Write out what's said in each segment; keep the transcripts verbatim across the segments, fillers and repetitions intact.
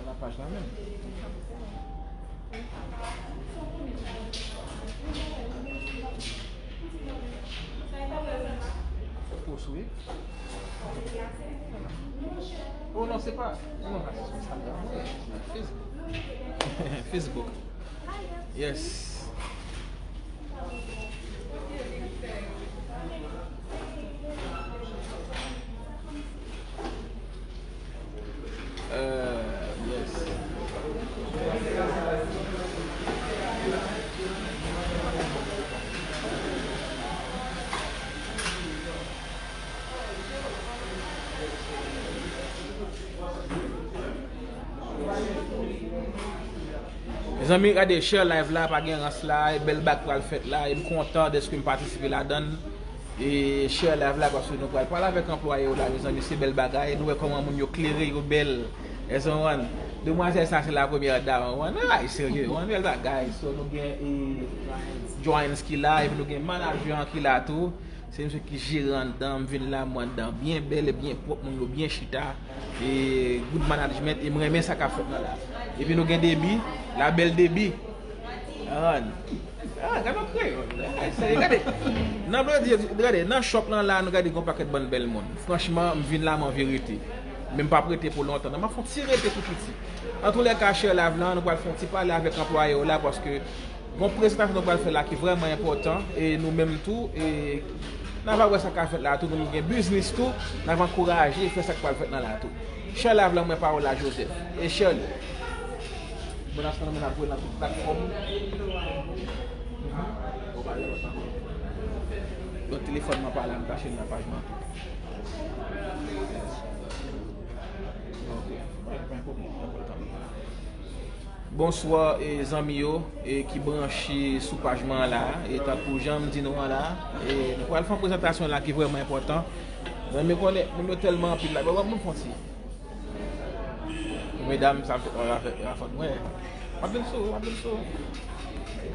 Nan paj la menm. Post, wi. Oh non, se pa. Non, pa se Instagram. Facebook. Facebook. Yes. Euh, yes. Mezanmi, gade, share live la, pa gen rans la, e bèl bag pral fèt la, e m kontan dèske m patisipe ladan l. E share live la, paske nou pral pale avèk anplwaye yo la, mezanmi, se bèl bagay. Nou wè kòman moun yo klere, yo bèl. Èske w konprann? Demwazèl sa, se la premyè dam, w konprann? Ay, serye, w konprann? Bèl bagay. So, nou gen, e, Joannes ki la, epi nou gen manadjè an ki la tou. Se misye ki jere anndan, m vin la, mwen anndan byen bèl e byen pwòp, moun yo byen chita. E good management, e m renmen sa k ap fèt nan la. Epi nou gen Debbie, la belle Debbie. Ah, ah, gade yon kreyòl. Ay, serye, gade. Nan Blodi, gade, nan shop lan la, nou gade gon pakèt bann bèl moun. Franchman, m vin la, m anvi rete. Men m p ap rete pou lontan. Non, m ap fè yon ti rete tou piti. Antoulèka, share live lan, nou pral fè yon ti pale avèk anplwaye yo la, paske gon prezantasyon nou pral fè la ki vrèman enpòtan, e nou menm tou, e n a va wè sa k ap fèt la tou, nou gen biznis tou, n a va ankouraje fè sa k pral fèt nan la tou. Share live lan, mwen pawòl la Joseph. E share li. Bon, nan se moman n ap voye nan tout platfòm. Lòt telefòn mwen pa la, m kache l nan paj mwen tou. Ok. Pa gen pwoblèm, pa gen pwoblèm. Bonswa, e, zanmi yo, e, ki branche sou paj mwen an la, e, tankou jan m di nou an la, e, nou pral fè yon prezantasyon la ki vrèman enpòtan. Zanmi, konnen, moun yo tèlman anpil la, bon, bon, moun fon ti. Medam, sa fè, sa fè, sa fè, mwen. M ap vin sou, m ap vin sou.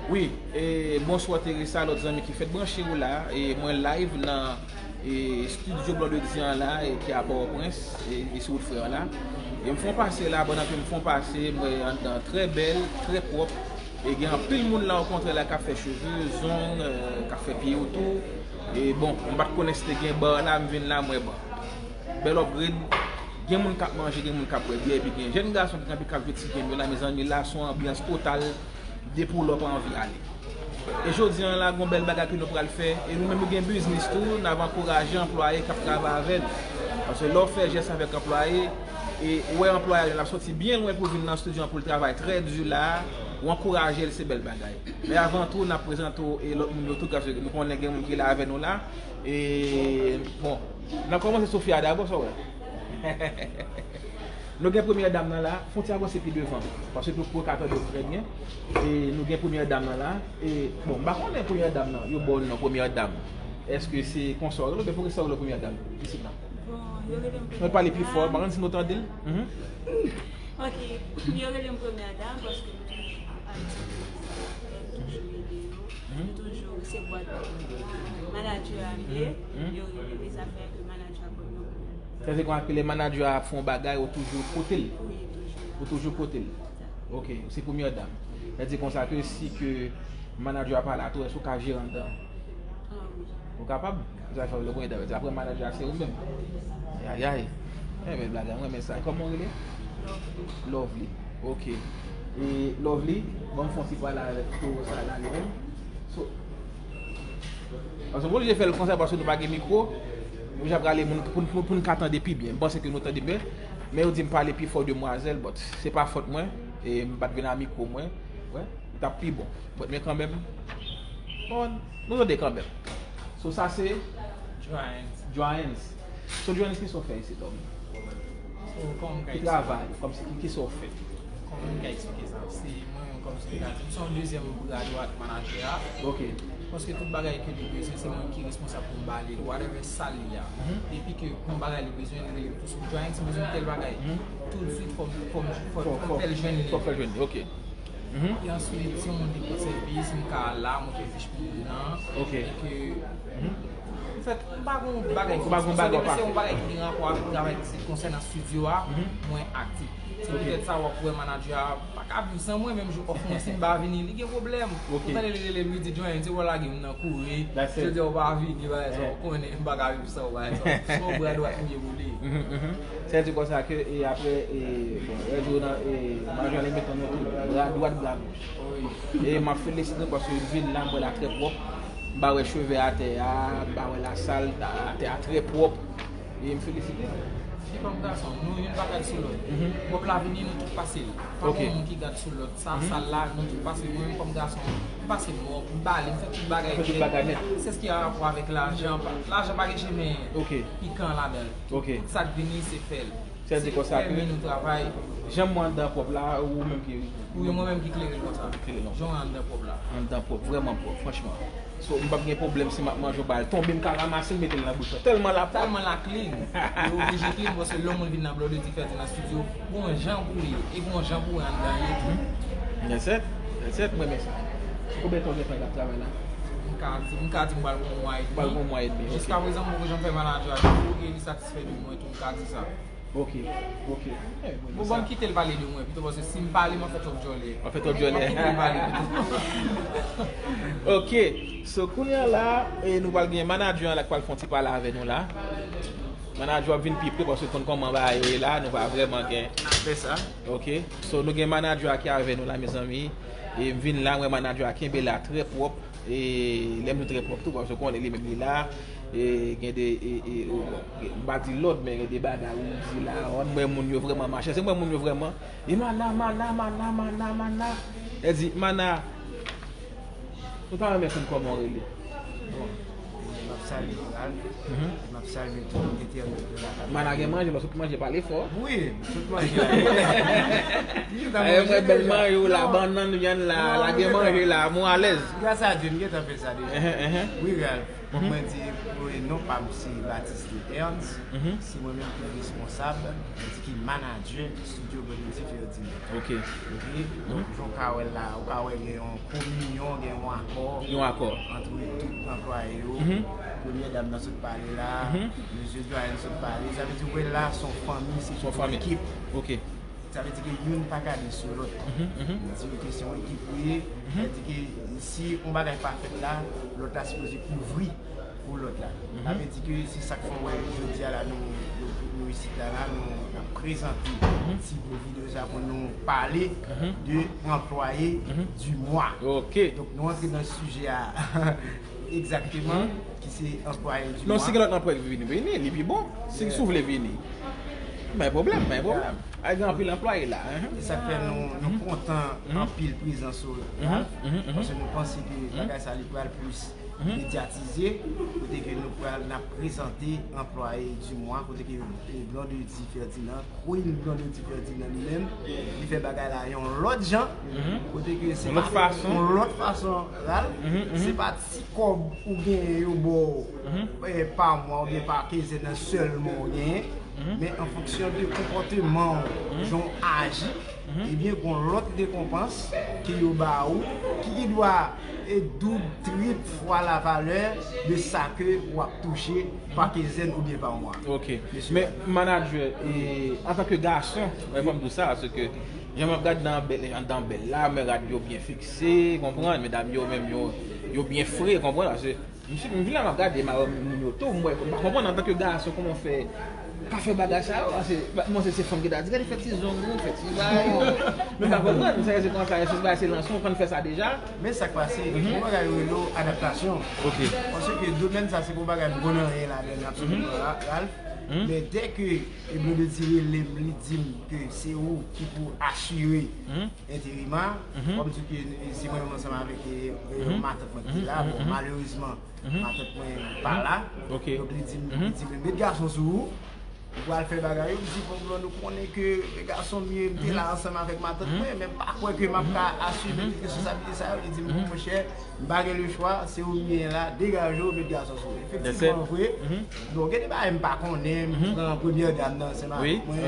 Wi, e, bonswa Teresa, lòt zanmi ki fèt branche ou la, e, mwen live nan e, estidyo Blondedy an la, e, ki a Pòtoprens, e, e sou wout Frè an la. E m fè yon pase la, pandan ke m fè yon pase, m wè anndan trè bèl, trè pwòp. E gen anpil moun la, okontrè, la, k ap fè cheve, zong, e, k ap fè pye yo tou. E bon, m pa t konnen si te gen bar la, m vin la, m wè bar. Bèl upgrade. Gen moun k ap manje, gen moun k ap bwè byè, epi gen jèn gason ki kanpe k ap jwe ti game yo la, mezanmi, la, se yon anbyans total. Depi w la w pa anvi ale. E jodi an la, gon bèl bagay ke nou pral fè. E nou menm nou gen biznis tou, n ap ankouraje anplwaye k ap travay avè n. Paske lè w fè jès avèk anplwaye, e ou wè anplwaye a, l ap soti byen lwen pou vin nan estidyo an pou l travay trè di la, ou ankouraje l, se bèl bagay. Men avan tou, n ap prezante w e lòt moun yo tou, paske nou konnen gen moun ki la avè nou la. E, bon, n ap kòmanse Sofia dabò, sa w wè. Nou gen premyè dam nan la, fè yon ti avanse pi devan, paske pou, pou yo ka tande w trè byen. E nou gen premyè dam nan la. E, bon, m pa konnen premyè dam nan, yo ba w non premyè dam. Èske se konsa w rele oubyen poukisa w rele w premyè dam isit la? Bon, yo rele m premyè dam. Mwen pale pi fò, m pa konn si nou tande l. Mhm. Ok, yo rele m premyè dam paske m toujou ap atis, m toujou ede yo, m toujou se bwat manadjè a m ye, yo rele m, e sa fè ke manadjè a ban m yon kou. Sètadi konsa ke lè manadjè a ap fè yon bagay, ou toujou kote l? Wi, toujou. Ou toujou kote l? Ok, ou se premyè dam. Sètadi konsa ke si ke manadjè a pa la tou, èske ou ka jere anndan? Ah, wi. Ou kapab? Sa fè le premye dam. Apre manadjè a se ou menm. Ayayay. Enben, blaga, mwen renmen sa. Kòman ou rele? Lovely. Lovely. Ok. E Lovely, ban m fè yon ti pale avèk toro sa la li menm. So, paske m oblije fè l konsa paske nou pa gen mikwo. Nou ja prale moun pou, pou, pou n ka tande pi byen. M panse ke nou tande byen. Men yo di m pale pi fò demwazèl, but se pa fòt mwen. E m pa t vin a mikwo mwen. Wè, li t ap pi bon. But men kanmenm, bon, nou tande kanmenm. So sa se Joannes. Joannes. So Joannes, kisa w fè isit, dòmi? So, kòman m ka eksplike? Ki travay, kòmsi, kisa w fè? Kòman m ka eksplike sa? Se mwen menm kòmsi m ka di, m se yon dezyèm bra dwat manadjè a. Ok. Paske tout bagay ke li bezwen, se mwen ki responsab pou m ba li l. Whatever sa l ye a. Mhm. Depi ke yon bagay li bezwen, li rele m tou sou Joannes, m bezwen tèl bagay. Mhm. Toutswit fò m, fò m, fò, fò, fò m fè l jwenn li. Fò m fè l jwenn li, ok. Mhm. E answit, si yon moun li pran sèvis, m ka al la, montre fich pou moun nan. Ok. E ke, mhm, Anfèt, m pa gon bagay kont sa, se yon bagay ki gen rapò avèk travay ki se konsènan estidyo a, mwen aktif. Se poutèt sa w ap wè manadjè a pa ka viv san mwen, menm jou òf mwen, si m pa vini, li gen pwoblèm. Ou tande li rele m, li di, "Johnny, se pou w lage m nan kouri." Jodi a ou pa vini, bagay sa, ou konnen m pa ka viv san ou, bagay sa. Se yon bra dwat m ye pou li. Sa vle di konsa ke, e apre, e, bon, lè di w nan, e, manadjè a li mete nou tou, bra dwat, bra gòch. E m ap felisite nou paske vin la, m wè l a trè pwòp. M pa wè cheve atè a, m pa wè lasal, atè a trè pwòp. E m felisite nou. Fi kòm gason, nou youn pa gad sou lòt. Pwòp la vini, nou tout pase l. Pa gen moun ki gad sou lòt. Sa, sal la, nou tout pase l. Mwen menm kòm gason, m pase mòp, m bale, m fè tout bagay nèt. Se sa ki gen rapò avèk lajan. Lajan pa gen chemen pikan ladan l. Tout sa k vini, se fè l. Sa vle di konsa ke jan mwen anndan pwòp la, ou menm ki... Wi, mwen menm ki klere l konsa. Jan w anndan pwòp la. Anndan pwòp, vrèman pwòp, franchman. So, m p ap gen pwoblèm si m ap manje, ou ba l tonbe, m ka ranmase l, mete l nan bouch mwen. Tèlman l ap pwòp. Tèlman l ap clean. Li oblije clean, paske lè yon moun vin nan Bloodeddy Fertinand Studio, gon jan pou li, e gon jan pou wè anndan li tou. Yes sir, yes sir, m renmen sa. Konbyen tan w gen tan w ap travay la? M ka di, m ka di m pral gon mwa edmi. Pral gon mwa edmi, ok. Jiskaprezan, m poko janm fè manadjè a defo, e li satisfè de mwen tou, m ka di sa. Ok, ok. Bon, ban m kite l pale de mwen pito, paske si m pale, m ap fè twòp djòlè. W ap fè twòp djòlè. M ap kite l pale pito. Ok, so kounye a la, e nou pral gen manadjè an la k pral fè yon ti pale avè nou la. Manadjè ap vin pi pre, paske konn kòman bagay yo ye la, nou pa vrèman gen. N ap fè sa. Ok, so nou gen manadjè a ki avè nou la, mezanmi. E m vin la, m wè manadjè a kenbe la trè pwòp. E lè m di trè pwòp tou, paske w konnen li menm li la, e gen de, e, e, e, m pa di lòd, men gen de bagay ou di la, w wè moun yo vrèman mache, se m wè moun yo vrèman, e mana, mana, mana, mana, mana, e di, mana, nou ta renmen konn kòman w rele? Bon, m ap salye Ralph, m ap salye tout entènot yo la. Mana gen manje, lè w sot manje, pale fò. Wi, m sot manje la. Mwen bèl manje w la, bannann, vyann la, la gen manje la, mwen alèz. Gras a Dye, m gentan fè sa deja. Wi, Ralph. Kòm mwen di, non pa m se Baptiste Ernst, se mwen menm ki responsab, mwen di ki manadjè Studio Bloodeddy Fertinand. Ok. Ok, donk, jan w ka wè l la, ou ka wè gen yon kominyon, gen yon akò. Yon akò. Ant tout anplwaye yo. Premyè dam nan sot pale la, mesye Dwayen sot pale. Sa vle di, w wè la, se yon fanmi, se tout yon ekip. Ok. Sa vle di ke youn pa gade sou lòt. Di yo ke se yon ekip ou ye, sa vle di ke si yon bagay pa fèt la, lòt la sipoze kouvri pou lòt la. Sa vle di ke se sa k fè w wè jodi a la nou, nou, nou isit la, la, nou, n ap prezante ti bout videyo sa pou nou pale de anplwaye di mwa. Ok. Donk, nou antre nan sijè a egzakteman, ki se anplwaye di mwa. Non, si gen lòt anplwaye ki vini, vini, li pi bon. Si, si w vle vini, pa gen pwoblèm, pa gen pwoblèm. Ay, gen anpil anplwaye la. E sa k fè nou, nou kontan anpil prezans ou, Ralph, paske nou panse ke bagay sa li pral plis medyatize, kote ke nou pral, n ap prezante anplwaye di mwa, kote ke, e, Blondedy Ferdinand, Queen Blondedy Ferdinand li menm, li fè bagay la yon lòt jan, kote ke se pa yon lòt fason, Ralph, se pa ti kòb ou genyen yo ba w, e, pa mwa oubyen pa kenzèn nan sèlman w genyen, men an fonksyon de konpòteman w, jan w aji, ebyen, gon lòt rekonpans ke yo ba ou, ki gen dwa e doub, trip fwa la valè de sa ke w ap touche pa kenzèn oubyen pa mwa. Ok. Men, manadjè, e, antanke gason, mwen fò m di w sa, paske jan m ap gade nan bèl, anndan bèl la, men rad yo byen fikse, konprann, medam yo menm yo, yo byen fre, konprann, paske m si, m vin la, m ap gade, m a wè moun yo tou, m wè, m pa konprann antanke gason kòman w fè ka fè bagay sa yo, paske, ba, mwen se, se fanm ki ta di, "Gade, fè ti zong ou, fè ti bagay ou." Men m pa konprann, sa se konsa, se bagay se lanse, w konn fè sa deja. Men sa k pase, gon bagay yo rele adaptasyon. Ok. Paske domèn sa, se gon bagay m konn anyen ladan l, absoliman, Ra-, Ralph. Men dè ke Eblo de Ti rele m, li di m ke se ou ki pou asire enterima. Kòm di ke se mwen menm ansanm avèk, e, e, matant mwen ki te la. Bon, malerezman, matant mwen pa la. Ok. Donk, li di m, li di m, "Met gason sou ou." Ou pral fè bagay yo, m di, bon, bro, nou konnen ke gason m ye, m te la ansanm avèk matant mwen, men m pa kwè ke m ap ka asime tout responsablite sa yo. Li di m, bon, monchè, m pa gen lechwa, se ou m genyen la, degaje w, met gason sou ou. Efektivman, vre, bon, gen de bagay m pa konnen, m pran premyè dam nan ansanm avèk mwen,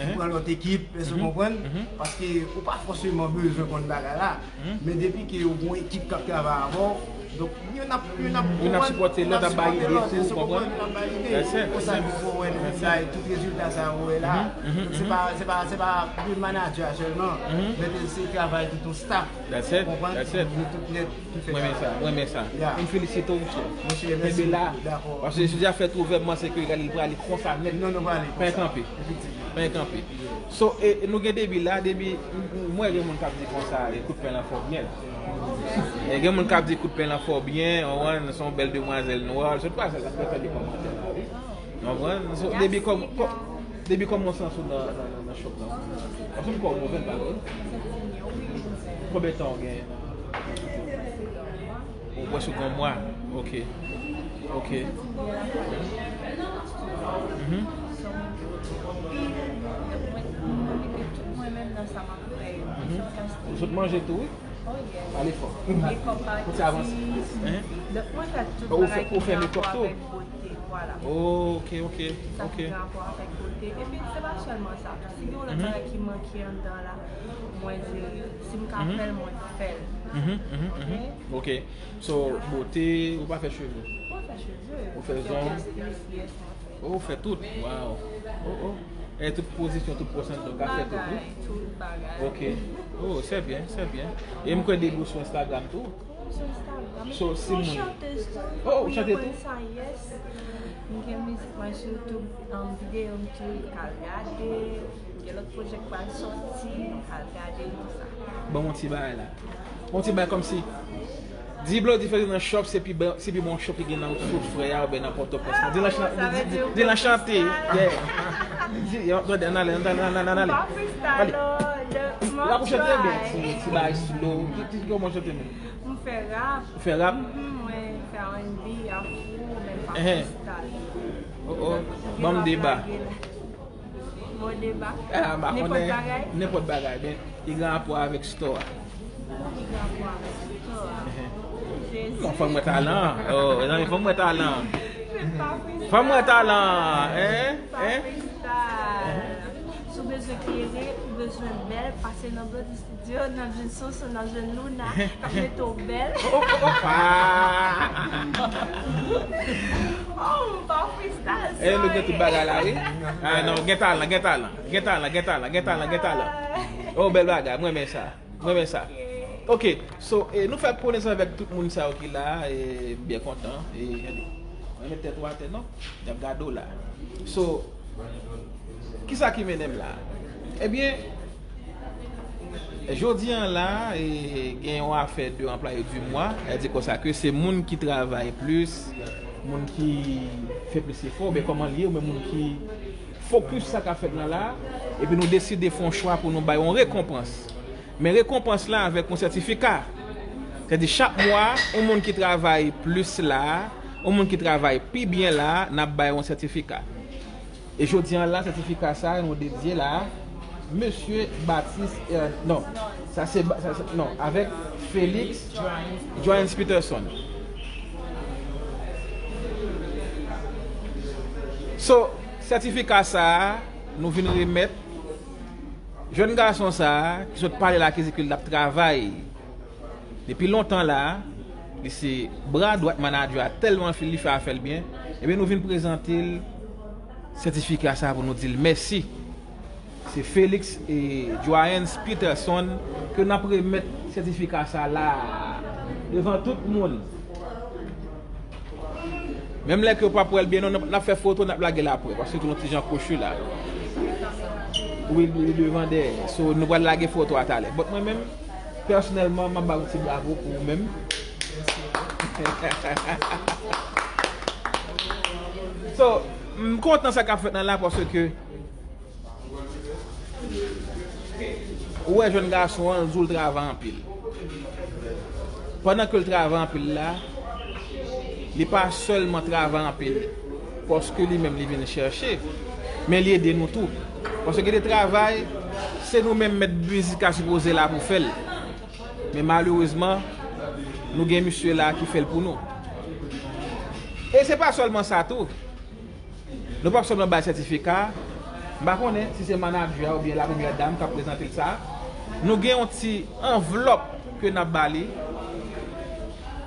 m pran lòt ekip, èske w konprann? Paske ou pa fòseman bezwen konn bagay la, men depi ke ou gen yon ekip k ap travay avè w, donk, youn ap, youn ap, youn ap sipòte lòt, ap bay ide tou, ou konprann? Youn ap bay ide. Konsa nou fè wè nou bay tout rezilta sa yo wè la. Donk, se pa, se pa, se pa de manadjè sèlman, men se travay tout yon staff. Ou konprann? Nou tout nèt, nou fè travay. Mwen renmen sa, mwen renmen sa. M felisite w, monchè. Kenbe la. Paske si afè twouve m, se ke li prale konsa nèt. Non, nou prale konsa. Pa kanpe. Pa kanpe. So, e, nou gen Debi la, Debi, m, m wè gen moun k ap di konsa, e, kout pen lan fò byen. E, gen moun k ap di kout pen lan fò byen, w konprann, se yon bèl demwazèl nwa, se pa sa, sa fè tande kòmantè la, wi. W konprann? So, Debi, kòm, kòm, Debi, kòman w santi w nan, nan, nan, nan shop la? Paske m kwè w nouvel, pa vre? Konbyen tan w genyen? Ou pwès ou gen mwa. Ok. Ok. Mhm. Ou sot manje tou, wi. Pale fò. Pou ti avanse. Hein? Ou fè, ou fè makeup tou? Ok, ok, ok. Epi se pa sèlman sa. Si gen yon lòt bagay ki manke anndan la, mwen jere. Si m ka fè l, mwen fè l. Mhm, mhm, mhm. Ok. So, bote, ou pa fè cheve? Mwen fè cheve. Ou fè zong? Yes, mwen fè. Oh, ou fè tout? Wow. Oh, oh. E tout pozisyon, tout pwosantaj, ou ka fè tout, wi? Tout bagay, tout bagay. Ok. Oh, se byen, se byen. E m kwè Debi sou Instagram tou. Sou Instagram. So, si moun... Mwen chantez tou. Oh, ou chante tou? Sa, yes. M gen mizik mwen sou YouTube, um, videyo m tou, al gade. Gen lòt pwojè k pral sòti, al gade nou sa. Ban m yon ti bagay la. Yon ti bagay kòmsi. Di Bloody fè nan shop, se pi bon, se pi bon shop ki gen nan Wout Frè a oubyen nan Pòtoprens la. Di l an chan-, di, di, di l an chante. Yeah. Di, yo, tande, ann ale, ann ale, ann ale, ann ale. Ale. Ou pa chante byen, ti, ti bagay slow. Ki, ki, kòman w chante menm? M fè rap. Ou fè rap? Mhm, mwen fè R and B, afro, men pa freestyle. Oh, oh. Ban m deba. Bon deba. Ah, m pa konnen. Nenpòt bagay. Nenpòt bagay, men li gen rapò avèk store a. Li gen rapò avèk store a. Jezi. Non, fò m wè talan an. Oh, mezanmi, fò m wè talan an. Fò m wè talan an, hein? Hein? Si w bezwen klere, ou bezwen bèl, pase nan Bloody Studio, n ap jwenn Soso, n ap jwenn Luna, k ap mete w bèl. Oh, oh, oh, oh. Ah! Oh, m pa freestyle, sorry. Eh, nou gen tout bagay la, wi. Ah, non, gen talan, gen talan. Gen talan, gen talan, gen talan, gen talan. Oh, bèl bagay, mwen renmen sa. Mwen renmen sa. Ok. Ok, so, eh, nou fè konesans avèk tout moun sa yo ki la, eh, byen kontan. E, gade, mwen met tèt ou atè, non? Y ap gade w la. So, kisa ki mennen m la? Ebyen, jodi an la, e, gen yon afè de anplwaye di mwa, sa di konsa ke se moun ki travay plis, moun ki fè plis efò, oubyen kòman l ye, oubyen moun ki fokis sa k ap fèt lan la, epi nou deside fè yon chwa pou nou bay yon rekonpans. Men rekonpans la avèk yon sètifika. Sètadi chak mwa, yon moun ki travay plis la, yon moun ki travay pi byen la, n ap bay yon sètifika. E jodi an la, sètifika sa a, nou dedye la, Mesye Baptiste, euh, non, sa se, ba- sa se, non, avèk Félix Joyens Peterson. So, sètifika sa a, nou vin remèt jèn gason sa a, ki sot pale la, ki di ke l ap travay depi lontan la, li se bra dwat manadjè a, tèlman li fè afè l byen. Ebyen, nou vin prezante l sètifika sa a pou nou di l mèsi. Se Félix e Joyens Peterson ke n ap remèt sètifika sa a la, devan tout moun. Menm lè ke w p ap wè l byen non, n ap, n ap fè foto, n ap lage l apre, paske tou yon ti jan kwochi la. Wi, li devan dèyè. So, nou pral lage foto a talè. But mwen menm, pèsonèlman, m ap ba w ti bravo pou ou menm. So, m kontan sa k ap fèt lan la, paske ou wè jèn gason an, l di w l travay anpil. Pandan ke l travay anpil la, li pa sèlman travay anpil paske li menm li vin chèche. Men li ede nou tou. Paske gen de travay, se nou menm mèt mizik la sipoze la pou fè l. Men malerezman, nou gen misye la ki fè l pou nou. E se pa sèlman sa tou. Nou p ap sèlman bay sètifika. M pa konnen si se manadjè a oubyen la premyè dam k ap prezante l sa. Nou gen yon ti anvlòp ke n ap ba li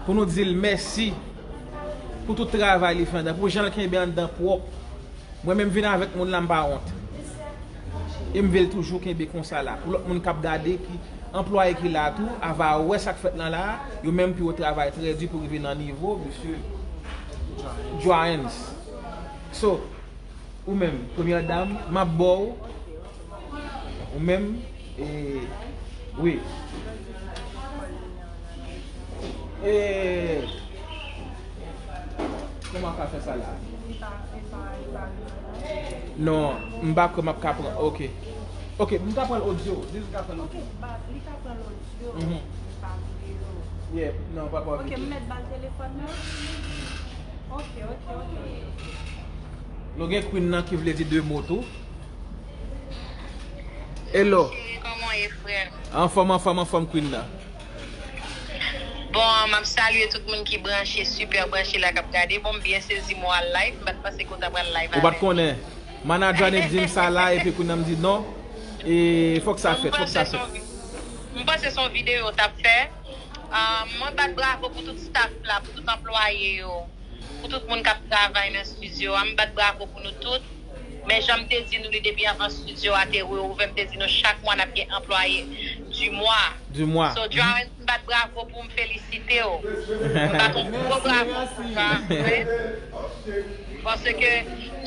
pou nou di l mèsi pou tout travay li fè anndan, pou jan l kenbe anndan pwòp. Mwen menm vin avèk moun la, m pa wont. E m vle l toujou kenbe konsa la. Pou lòt moun k ap gade, ki anplwaye ki la tou, ava wè sa k fèt lan la, yo menm pou yo travay trè di pou rive nan nivo misye Johannes. So, ou menm, premyè dam, m ap ba w, ou menm, e, wi. E, kòman w ka fè sa la? Non, m pa kwè m ap ka pran. Ok. Ok, m ka pran l odyo. Dis m ka pran l odyo. Ok, ba, li ka pran l odyo, mhm, li pa videyo. Yeah, non, pa pran videyo. Ok, m mèt ba l telefòn nan? Ok, ok, ok. Nou gen Queen nan ki vle di de mo tou. Hello. Cheri, kòman w ye, frè m? Anfòm, anfòm, anfòm, Queen nan. Bon, m ap salye tout moun ki branche, sipè branche la k ap gade. Bon, m byen sezi m al live. M pa t panse ke w ta pral live avè m. Ou pa t konnen. Manadjè Anet di m sa la, epi kounye a m di non. E fòk sa fèt, fòk sa fèt. M panse se yon vi-, m panse se yon videyo w t ap fè. Ah, mwen bat bravo pou tout staff la, pou tout anplwaye yo, pou tout moun k ap travay nan estidyo a. M bat bravo pou nou tout. Men jan m te di nou li depi anvan estidyo a te reouvè, m te di nou chak mwa n ap gen anplwaye di mwa. Du mois. So, Johannes, m bat bravo pou w, m felisite w. M bat yon gwo bravo pou sa, wi. Paske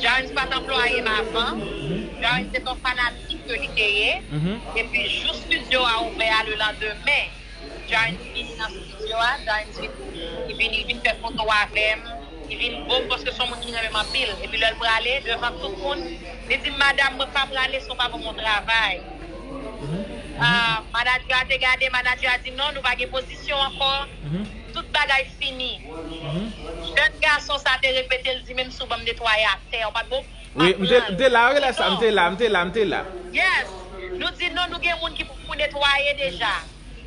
Johannes pa t anplwaye m avan. Johannes se yon fanatik ke li te ye. Mhm. Epi, jou estidyo a ouvè a, le landemen, Johannes vini nan estidyo a, Johannes vin, li vin, li vin fè foto avè m, li vin bo m paske se yon moun ki renmen m anpil. Epi lè l prale, devan tout moun, li di m, "Madanm, mwen pa prale si w pa ban m yon travay." Mhm. Ah, manadjè a te gade, manadjè a di, "Non, nou pa gen pozisyon ankò. Mhm. Tout bagay fini." Mhm. Jèn gason sa te repete, l di, "Menm si w ban m netwaye atè, w pa t bon." Wi, m te, m te la, wi, lè sa, m te la, m te la, m te la. Yes. Nou di, "Non, nou gen moun ki pou netwaye deja."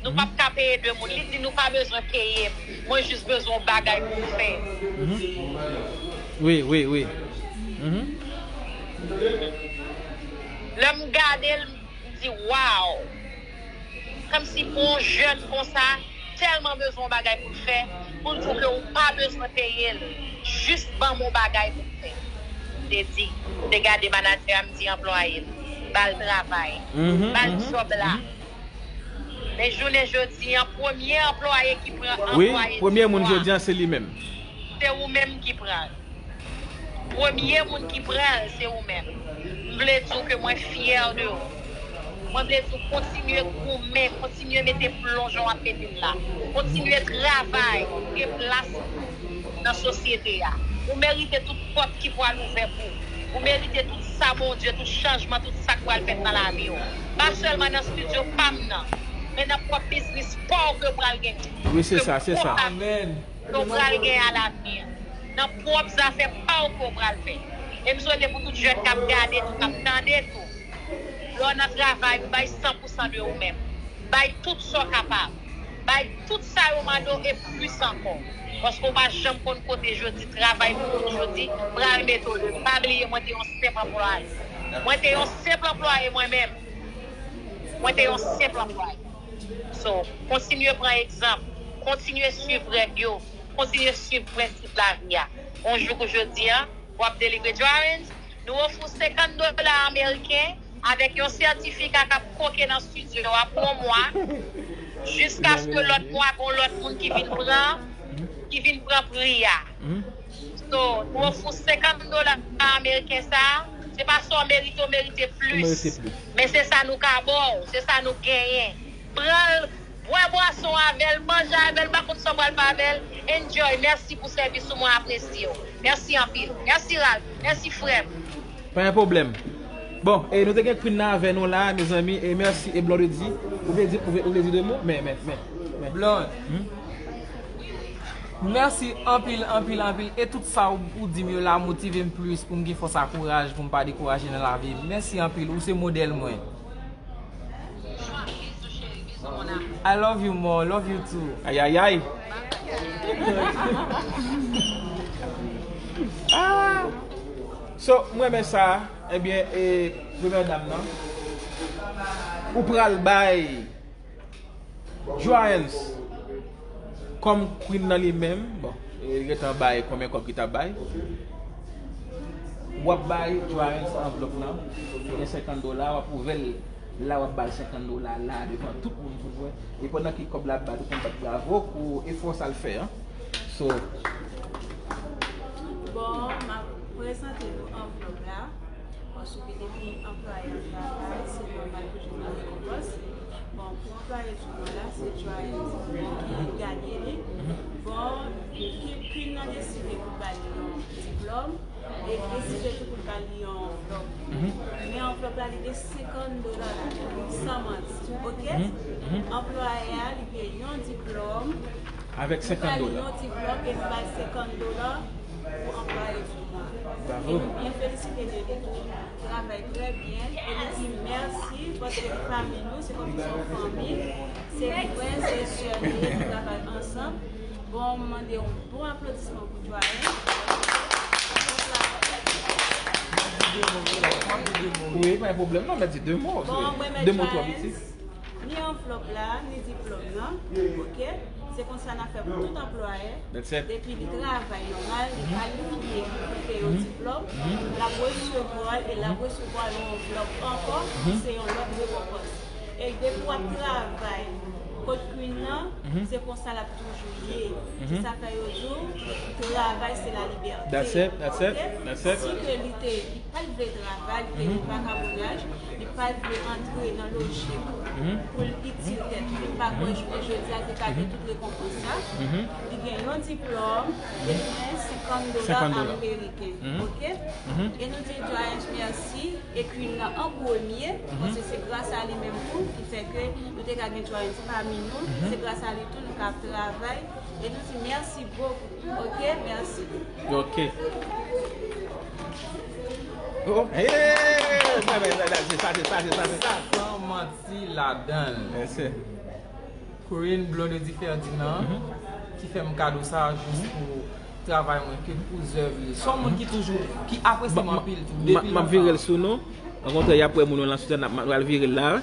Nou p ap ka peye de moun. Li di, "Nou pa bezwen peye m. Mwen jis bezwen yon bagay pou m fè." Mhm. Wi, wi, wi. Mhm. Lè m gade l, m di, "Waw." Kòmsi pou yon jèn konsa, tèlman bezwen yon bagay pou l fè, pou l di w ke ou pa bezwen peye l. Jis ban m yon bagay pou m fè. M te di, m te gade manadjè a, m di anplwaye l, ba l travay. Mhm, ba l mhm, djòb la. Mhm. Men jounen jodi a, premye anplwaye ki pran anplwaye di mwa. Wi, premye moun jodi a, se li menm. Se ou menm ki pran l. Premye moun ki pran l, se ou menm. M vle di w ke mwen fyè de ou. Mwen vle di w kontinye goumen, kontinye mete plon jan w ap mete l la. Kontinye travay pou w gen plas nan sosyete a. Ou merite tout pòt ki pral ouvè pou ou. Ou merite tout sa Bondye, tout chanjman, tout sa k pral fèt nan lavi w. Pa sèlman nan estidyo pa m nan, men nan pwòp biznis pa w ke w pral gen. Wi, se sa, se sa. Amèn. Ke w pral gen alavni an. Nan pwòp zafè pa w ke w pral fè. E m swete pou tout jèn k ap gade tou, k ap tande tou. Lè w nan travay, bay san pou san de ou menm. Bay tout sa w kapab. Bay tout sa yo mande w e plis ankò. Paske w pa janm konn kote jodi travay pou moun jodi pral mete w demen. Pa bliye mwen te yon senp anplwaye. Mwen te yon senp anplwaye mwen menm. Mwen te yon senp anplwaye. So, kontinye pran egzanp. Kontinye swiv règ yo. Kontinye swiv prensip lavi a. Yon jou kou jodi a, w ap delivre. Joarens, nou ofri w senkant dola ameriken avèk yon sètifika k ap koke nan estidyo a pou yon mwa, jiskaske lòt mwa, gon lòt moun ki vin pran, ki vin pran pri a. So, nou ofri w senkant dola ameriken sa a, se pa sa w merite, w merite plis. Men se sa nou ka ba w, se sa nou genyen. Pran l, bwè bwason avè l, manje avè l, m pa konn sa w pral fè avè l. Enjoy, mèsi pou sèvis ou, mwen apresye w. Mèsi anpil. Mèsi Ralph, mèsi frè m. Pa gen pwoblèm. Bon, e nou te gen Queen nan avè nou la, mezanmi, e mèsi, e Blondedy. Ou vle di, ou vle, ou vle di de mo? Men, men, men, men. Blonde. Hmm? Mèsi anpil, anpil, anpil. E tout sa ou, ou di m yo la motive m plis pou m gen fòs ak kouraj, pou m pa dekouraje nan lavi. Mèsi anpil. Ou se modèl mwen. I love you more. Love you too. Ayayay. Ah. So, mwen renmen sa. Ebyen, e, premyè dam nan. Ou pral bay Joyens, kòm queen nan li menm, bon, e, li gentan bay konbyen kòb ki t ap bay. W ap bay Joyens anvlòp lan, ki gen senkant dola, w ap ouvè l la, w ap ba l senkant dola la, devan tout moun pou l wè. E pandan ke kòb la ap bat, ou konn bat bravo pou efò sa l fè an. So, bon, m ap prezante nou anvlòp la. Paske depi anplwaye an travay, se nòmal pou jwenn yon rekonpans. Bon, pou anplwaye di mwa la, se Joyens ki ganye li. Bon, ki, ki nan deside pou ba li yon diplòm, e li deside tou pou ba li yon anvlòp. Men anvlòp la, li gen senkant dola, san manti, oke? Anplwaye a, li gen yon diplòm, avèk senkant dola. Yon diplòm e nou bay senkant dola pou anplwaye di mwa. Bravo. E nou byen felisite de li tou. Travay trè byen. E nou di mèsi paske li pami nou, se kòmsi se yon fanmi. Se frè, se sè nou ye, nou travay ansanm. Bon, m mande yon bon aplodisman pou Joyens. Wi, pa gen pwoblèm non, men di de mo. Bon, mwen, de mo, twa piti. Ni anvlòp la, ni diplòm nan. Oke? Se konsa n ap fè pou tout anplwayè. Depi li travay nòmal, li kalifye pou fè yon diplòm, l ap resevwa l e l ap resevwa yon anvlòp ankò, se yon lòt rekonpans. E depi w ap travay kot Queen nan, se konsa l ap toujou ye. Se sa fè yo di w, travay se la libète. That's it, that's it, that's it. Si ke li te, li pa t vle travay, li te yon vakabonaj, li pa t vle antre nan lojik pou l itil tèt li. M pa kwè jounen jodi a li te ka gen tout rekonpans sa. Li gen yon diplòm, e li gen senkant dola ameriken. Oke? E nou di Joyens mèsi. E Queen nan an premye, paske se gras a li menm tou ki fè ke nou te ka gen Joyens pami nou. Se gras a li tou nou ka ap travay. E nou di mèsi bokou. Oke, mèsi. Oke. Oh, hey! Sa, sa, sa, se sa, se sa, se sa, se sa. San manti ladan l. Mèsi. Queen Blondedy Ferdinand, ki fè m kado sa jis pou travay mwen, ke pou zèv li. Se yon moun ki toujou, ki apresye m anpil tou. Depi lontan. M ap vire l sou nou. Ankontre, y ap wè moun yo lan sou sèn, m ap pral vire l la.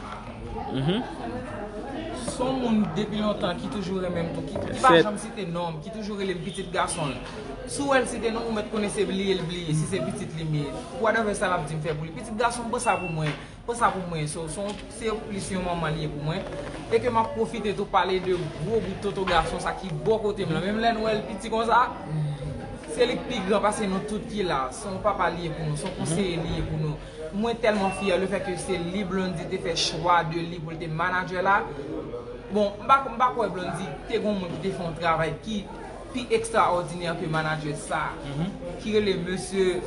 Se yon moun depi lontan ki toujou renmen m tou, ki, ki pa janm site non m, ki toujou rele m pitit gason l. Si w wè l site non m, ou mèt konnen se bliye l bliye, si se pitit li m ye. Whatever sa l ap di m fè pou li. Pitit gason m, pran sa pou mwen. Pran sa pou mwen, so, se yon, se plis yon manman li ye pou mwen. E ke m ap pwofite tou pale de gwo bout tonton gason sa ki bò kote m lan. Menm lè n wè l piti konsa, se li k pi gran pase nou tout ki la. Se yon papa li ye pou nou, se yon konseye li ye pou nou. Mwen tèlman fyè lefètke se li Blondy te fè chwa de li pou l te manadjè la. Bon, m pa, m pa kwè Blondy te gon moun ki te fè yon travay ki pi ekstraòdinè ke manadjè sa, ki rele Mesye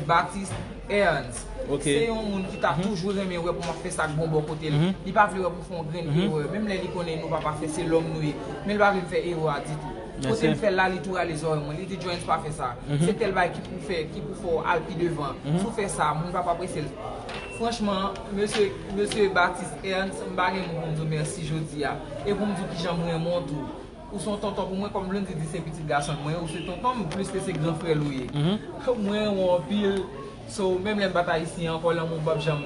Baptiste Ernst. Se yon moun ki ta toujou renmen wè pou m ap fè sa k bon bò kote l. Li pa vle wè pou fè yon grenn erè. Menm lè li konnen nou pa pafè, se lòm nou ye. Men li pa vle m fè erè a ditou. Kote m fè l la, li tou rale zòrèy mwen. Li di, Joyens, pa fè sa. Se tèl bagay ki pou fè, ki pou fè w al pi devan. Si w fè sa, moun p ap apresye l. Franchman, mesye, mesye Baptiste Ernst, m pa gen mo pou m di w mèsi jodi a. E pou m di w kijan m renmen w tou. Ou se yon tonton pou mwen, kòm Blondy di se pitit gason l mwen ye, ou se tonton m, plis ke se gran frè l ou ye. Mwen renmen w anpil. So, menm lè m pa t ayisyen ankò, lanmou m p ap janm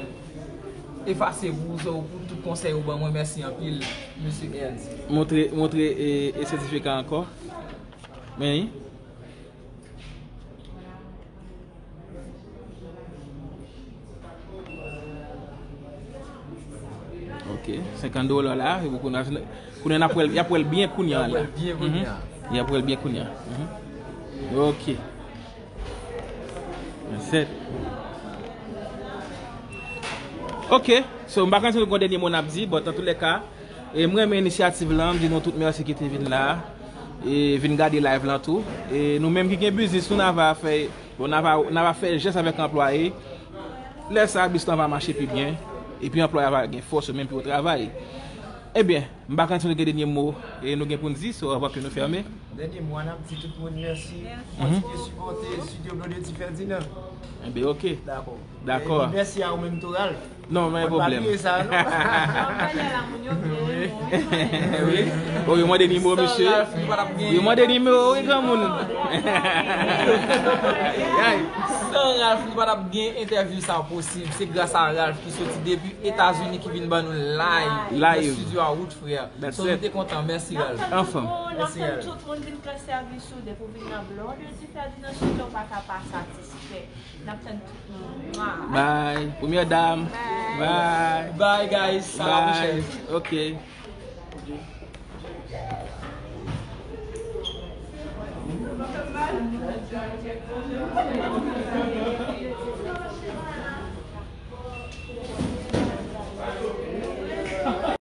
efase pou ou. So, pou tout konsèy ou ban mwen, mèsi anpil, mesye Ernst. Montre, montre e, e sètifika ankò. Men, ok, senkant dola la, e pou kounye a, kounye a n ap wè l, y ap wè l byen kounye a la. Y ap wè l byen kounye a. Y ap wè l byen kounye a. Ok. Sèt. Ok, so m pa konn si nou gon dènye mo n ap di, but antoulèka, e m renmen inisyativ lan, m di nou tout mèsi ki te vin la, e vin gade live lan tou. E nou menm ki gen biznis, nou n ava fè, bon, n ava, n ava fè jès avèk anplwaye. Lè sa, biznis lan va mache pi byen, epi anplwaye a va gen fòs yo menm pou yo travay. Ebyen, m pa konn si nou gen dènye mo e nou gen pou n di, so avan ke nou fèmen. Dènye mo a, n ap di tout moun mèsi. Kontinye sipòte Studio Blondedy Ferdinand. Ebyen, oke. Dakò. Dakò. Epi mèsi a ou menm tou, Ralph. Non, men Mwen pa pwoblèm. Bliye sa, non. Wi. Wi, mande nimewo, San mesye. Ralph, nou pa t ap gen. Wi, mande nimewo, wi, granmoun. San Ralph, nou pa t ap gen entèvyou sa posib. Se gras a Ralph ki soti depi Etazini ki vin ban nou live. Live. Nan studio a wout, frè. That's So nou it. te kontan. Mèsi, Ralph. Anfen. N ap tann tout moun vin fè sèvis ou depi w vin nan Blondedy Ferdinand Studio, pa ka pa satisfè. N ap tann tout moun. Mwa. Bye. Premyè dam. Bye. Bye, guys. Sa va, Bye. Michel. Ok.